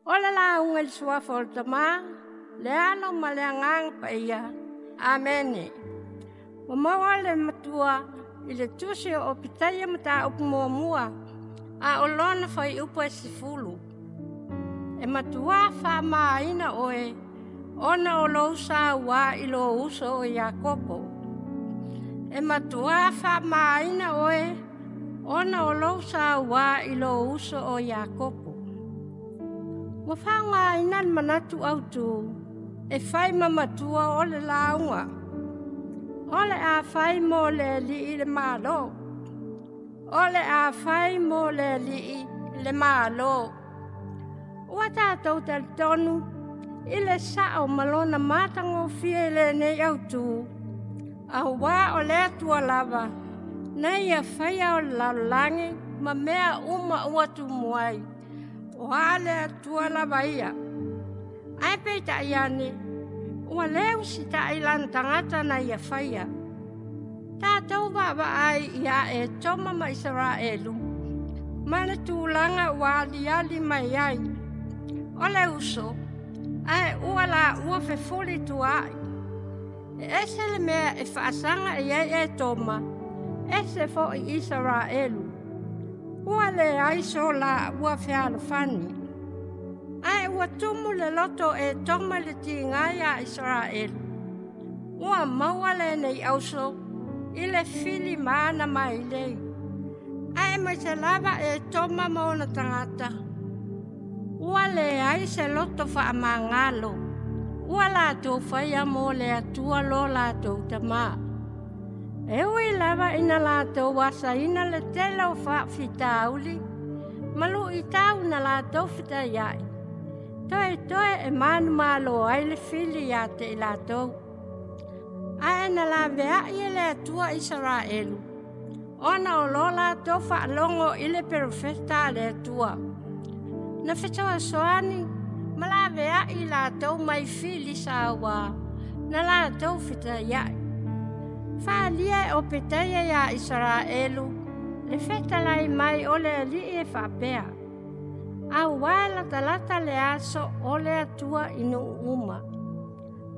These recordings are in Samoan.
O le lauga i le suafa o le Tama, le Alo ma le Agaga Paia. Amene. Ua maua le matua i le tusi o Opitaia Mataupu Muamua a o lona fuaiupu e 10. E matuā faamamaina oe ona o lou sauā i lou uso o Iakopo. E matuā faamamaina oe ona o lou sauā i lou uso o Iakopo. Ua faaaogaina le manatu autu e fai ma matua o le lauga. O le a fai mo le Alii le Malo. O le a fai mo le Alii le Malo. Ua tatou talitonu i le sao ma lona matagofie i lenei autu, auā o le Atua lava na ia faia o le lalolagi ma mea uma ua tumu ai, o a le Atua lava ia. Ae peitai ane, ua le usitai lana tagata na ia faia. Tatou vaavaai ia Etoma ma Isaraelu, ma le tulaga ua aliali mai ai. O le uso, ae ua laua fefulituaai. E ese le mea e faasaga i ai Etoma, ese foi Isaraelu. Ua leai so laua fealofani. Ae ua tumu le loto o Etoma i le tiga iā Isaraelu. Ua maua lenei auso i le fili ma ana mailei. Ae aemaise lava Etoma ma ona tagata. Ua leai se loto faamagalo. Ua latou faia mo le Atua lo latou Tama. E ui lava ina latou asaina le tele o faafitauli ma luitau na latou fetaiai, toetoe e manumalo ai le fili ia te i latou. Ae na laveai e le Atua Isaraelu, ona o lo latou faalogo i le perofeta a le Atua. Na fesoasoani ma laveai i latou mai fili sauā na latou fetaiai. Faaalia e Opetaia iā Isaraelu le fetalai mai o le Alii e faapea, Auā e latalata le aso o le Atua i nuu uma.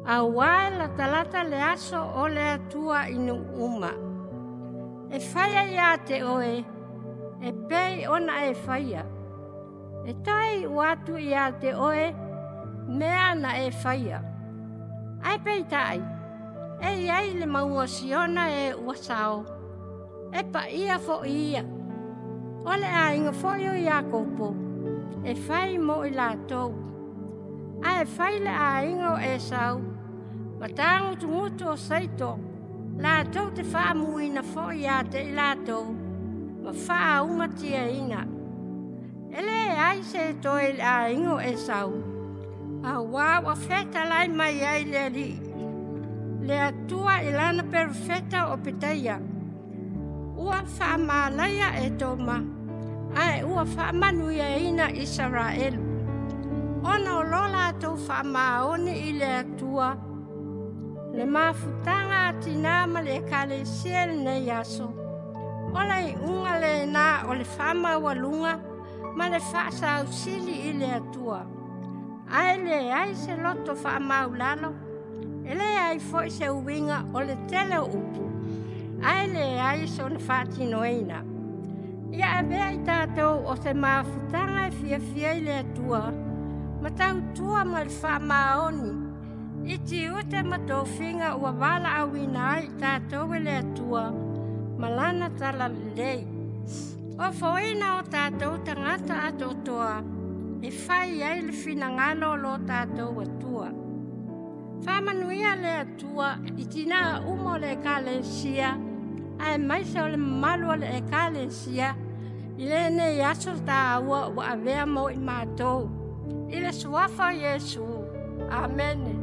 Auā e latalata le aso o le Atua i nuu uma. E faia ia te oe e pei ona e faia. E toe iu atu ia te oe mea na e faia. Ae peitai, e i ai le mauga o Siona e ua sao, e paia foi ia. O le aiga foi o Iakopo, e fai mo i latou. Ae fai le aiga o Esau, ma tagutugutu o Seito, latou te faamuina foi ia te i latou, ma faaumatiaina. E leai se toe i le aiga o Esau, auā ua fetalai mai ai le Alii, le Atua i lana perofeta o Opetaia, ua faamalaia Etoma, ae ua faamanuiaina Isaraelu, ona o lo latou faamaoni i le Atua. Le mafutaga a tinā ma le Ekalesia i lenei aso, o le iuga lena o le faamaualuga ma le faasausili i le Atua. Ae leai se loto faamaulalo, e leai foi se uiga o le tele o upu, ae leai sona faatinoina. Ia avea i tatou o se mafutaga e fiafia i le Atua, ma tautua ma le faamaoni i tiute ma tofiga ua valaauina ai i tatou e le Atua ma Lana talalelei. Ofoina o tatou tagata atoatoa e fai ai le finagalo o lo tatou Atua. Faamanuia le Atua i tinā uma o le Ekalesia, aemaise o le mamalu o le Ekalesia i lenei aso taua ua avea mo i matou. I le suafa o Iesu. Amene.